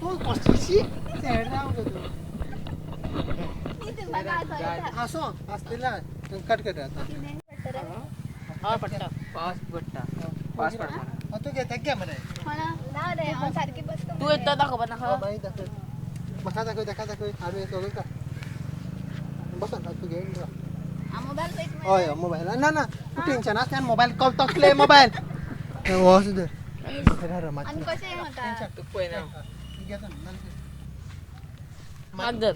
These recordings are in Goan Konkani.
तूं कसली सॅड राव गो तूं. आसो आसलेला कट कर आतां. हय पडटा. पावस पडटा, पावस पडटा. तूं घे, तेका घे मरे. तूं येता दाखोवपा नाका. मागीर दाखय, म्हाका दाखय, तेका दाखय. हाडून सगळें काड. बस तूं घेवन. हय हय मोबायल ना ना, तूं टेन्शन आसता. मोबायल तकले मोबायल हो सुद्दां. तुका पळयना. माग धर.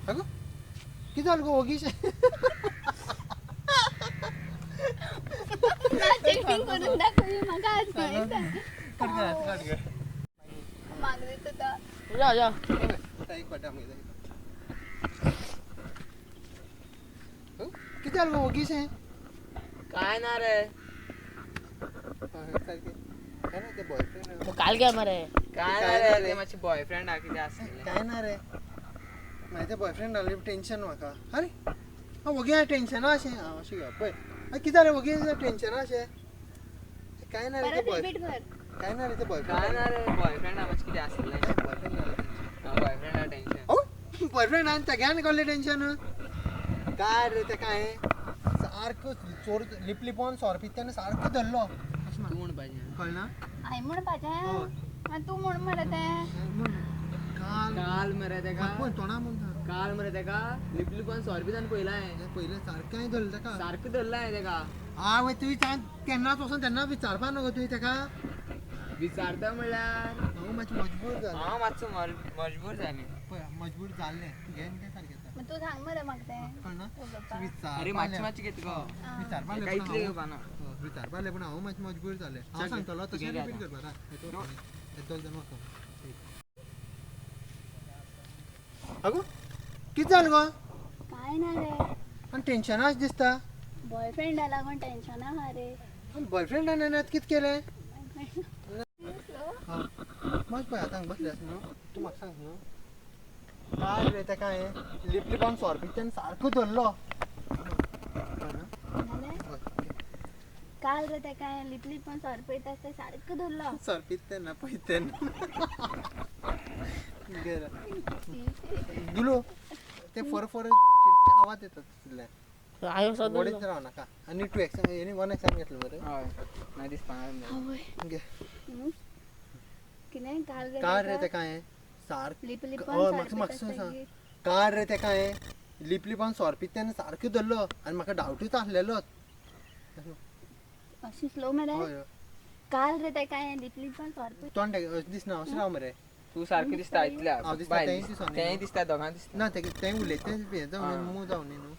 अगो कितें जालें गो ओगीश? या या. एक पडटा. कितें जालें गो ओगीश? काय ना रे. काय ना ते बॉयफ्रेंड. काल घे मरे. काय ना रे, ते मातशें बॉयफ्रेंड आ कितें आसलें. काय ना रे, म्हाजें ते बॉयफ्रेंड आसलें टेन्शन म्हाका. आरे हांव वोगी टेन्शना अशें. हांव अशें घेवप पळय. कितें जालें वोगी टेन्शना अशें? काय ना रे ते बॉयफ्रेंड. काय ना रे ते बॉयफ्रेंड. काय ना रे बॉयफ्रेंड मातशें कितें आसलें. बॉयफ्रेंड आ टेन्शन. बॉयफ्रेंड आनी तेग्यान कसलें टेन्शन? काय रे तेका हांवें सारको चोर लिपलिपोन सोरो पिता तेन्ना सारको धरलो. तूं म्हणपाचें कळना. हांवें म्हणपाचें? तूं म्हण मरे तें. काल मरे तेका तोंडा म्हणटा. काल मरे तेका लिपलिपोन सोरो पिताना पळयला हांवें. पयलें सारकें हांवें धरलें तेका. सारकें धरलां हांवें तेका. आवय तुवें केन्नाच वचोन तेन्ना विचारपा न्हू गो तुवें तेका. विचारता म्हणल्यार हांव मातशें मजबूर जालें. हांव मातसो मजबूर जालें. पळय मजबूर जाल्लें तुगें तें सारकें. तूं सांग मरे म्हाका तें. कळना. अरे मातशें मातशें घेता गो. विचारपा इतलें घेवपा ना. विचारपा पूण हांव मातशें मजबूर जालें. हांव सांगतलो तशें रिपीट करपा. दोग जाण वचो. अगो कितें जालें गो? काय ना रे. आनी टेन्शनाच दिसता. बॉयफ्रेंडा लागून टेन्शना आहा रे. बॉयफ्रेंडान कितें केलें? मातशें पळय आतां बसले आसा न्हू तूं म्हाका सांग न्हू. काय रे तेका हांवें लिपलिपान सोरो पिता तेन्ना सारको धरलो. काल रे तेका हांवें लिपलिपान सोरो पिता आसतना सारको धरलो. सोरो पिता तेन्ना पळयता तेन्ना दुलो ते फर फर आवाज येता तितूंतल्यान. वडीत राव नाका. आनी 2 एक्सान आनी 1 एक्सान घेतलो मरे. हय मागीर दिसपा. कितें काल रे तेका हांवें सारकें लिपलिपान म्हाका सांग. काल रे तेका हांवें लिपलिपान सोरो पिता तेन्ना सारको धरलो आनी म्हाका डावटूच आसलेलोच. अशी स्लो मरे. काल रे तेका हांवें लिपलिपान सोरो पिता. तोंड दिसना अशें राव मरे. तूं सारकें दिसता इतल्या. तेंय दिसता, दोगांय दिसता. ना तें उलयता तें जावं मूव जावं न्ही न्हू.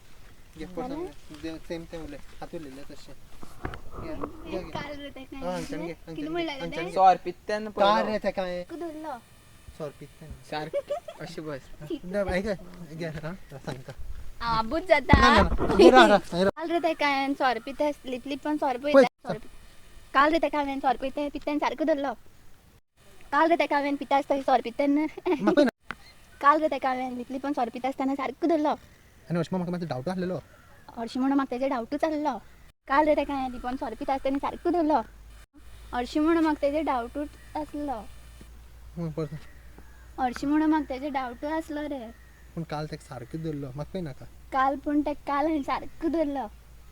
घे परत सेम तें उलय. आतां उलयलें तशें. सोरो पिता तेन्ना. काल रे तेका हांवें सोरो पिता तेन्ना सारकें अशें बस. आयक घे सांगता. आबूच जाता. काल रे तेका हांवें सोरो पिता लिपलिपान सोरो पिता. काल रे तेका हांवें सोरो पिता पिता सारको धरलो. काल रे तेका हांवें पिता आसतना सोरो पिता तेन्ना. काल रे तेका हांवें लिपलिपान सोरो पिता आसतना सारको धरलो. आनी हरशीं म्हाका मातसो डावट आसलेलो. हरशीं म्हणून म्हाका तेजेर डावटूच आसलो. काल रे तेका हांवें लिपोन सोरो पिता आसतना सारको धरलो. हरशीं म्हणून म्हाका तेजेर डावटूच आसलो. हरशीं म्हणून म्हाका तेजेर डावटूच आसलो रे. पूण काल तेका सारको धरलो. म्हाका पळय नाका. काल पूण तेका काल हांवें सारको धरलो.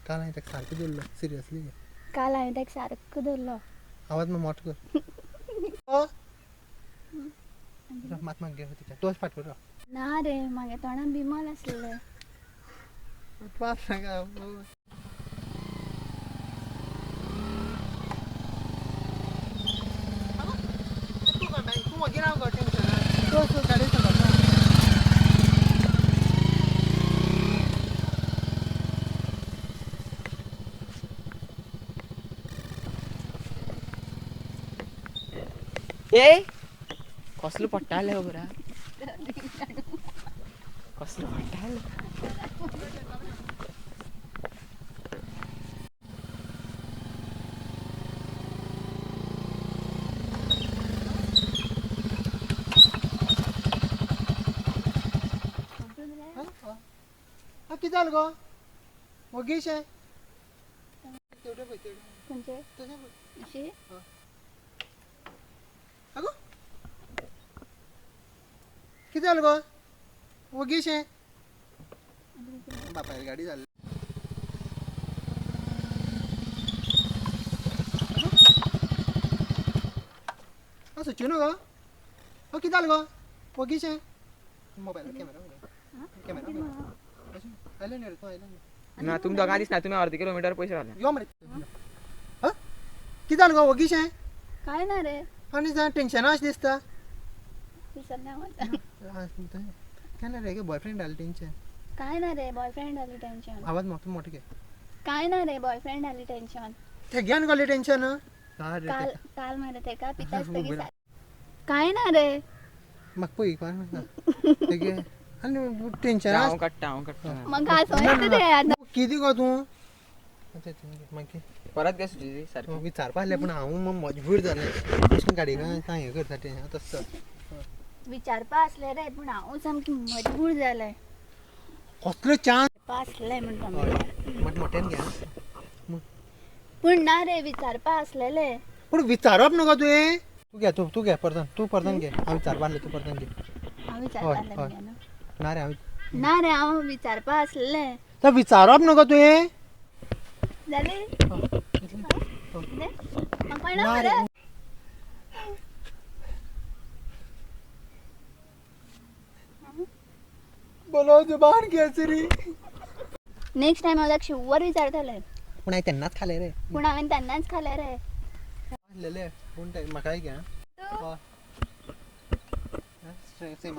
काल हांवें तेका सारको धरलो सिरियसली. काल हांवें तेका सारको धरलो. आवाज मात मोठो कर. मात म्हाका घे तिका तोच फाट कर. ना रे म्हागे तोंडान बिमल आसलें. नाका. तूं वगी राव गो टेन्शना. तूं गाडी चलयता. ए कसलो पडटाले खबर आहा. कसलो पडटाले. कितें जालें गो? वोगीशें? तेवटेन पळय तेवटेन. खंयचे? तशें पळय. अशी. अगो, कितें जालें गो? वोगी शें? बापायल गाडी जाली. आं, सुच्यो न्हू गो. हो, कितें जालें गो? वोगी शें? मोबायल कॅमेरा, कॅमेरा आयलो न्ही रे तूं? आयलो न्ही? ना, तुम दोगां दिसना, तुमी अर्द किलोमिटर पयस रावले. यो मरे. हां, कितें जालें गो? वोगी शें? काय ना रे. आनी जाण टेन्शना अशें दिसता. विसरलें हांव आतां. काय ना रे, बॉयफ्रेंड आले टेन्शन. काय ना रे, बॉयफ्रेंड आली टेन्शन. आवाज मोठो मोठो घे. काय ना रे, बॉयफ्रेंड आली टेन्शन. थेग्यान कसलें टेन्शन? काल काल मरे तेका पिता आसतकीर काय ना रे. म्हाका पळय कोण तेगे आनी टेन्शन. हांव काडटा, हांव काडटा. मग हांसों येता रे आतां. कितें गो तूं? मागीर परत घे सुची सारकी. विचारपा आसलें, पूण हांव मजबूर जालें. अशें गाडी काय हें करता टेन्शन तसो. विचारपा आसलें रे, पूण हांव सामकी मजबूर जालें. कसलो चान्स. आसलें म्हणटा म्हणल्यार. मोठ्यान मोठ्यान घे. पूण ना रे, विचारपा आसलेलें. पूण विचारप न्हू गो तुवें. तूं घे, तूं तूं घे परतन, तूं परतन घे. हांव विचारपा आसलें, तूं परतन घे. हांव विचारपा आसलें हय. मगे न्हू. ना रे, हांव ना रे, हांव विचारपा आसलें. तर विचारप न्हू गो तुवें. जालें कितें? म्हाका कळना ना रे. मरे. बोलो जुबान केसरी. नेक्स्ट टायम हांव ताका शुवर विचारतलें. पूण हांवें तेन्नाच खालें रे. पूण हांवें तेन्नाच खालें रे. आसलेले, पूण ते म्हाकाय घे. सेम.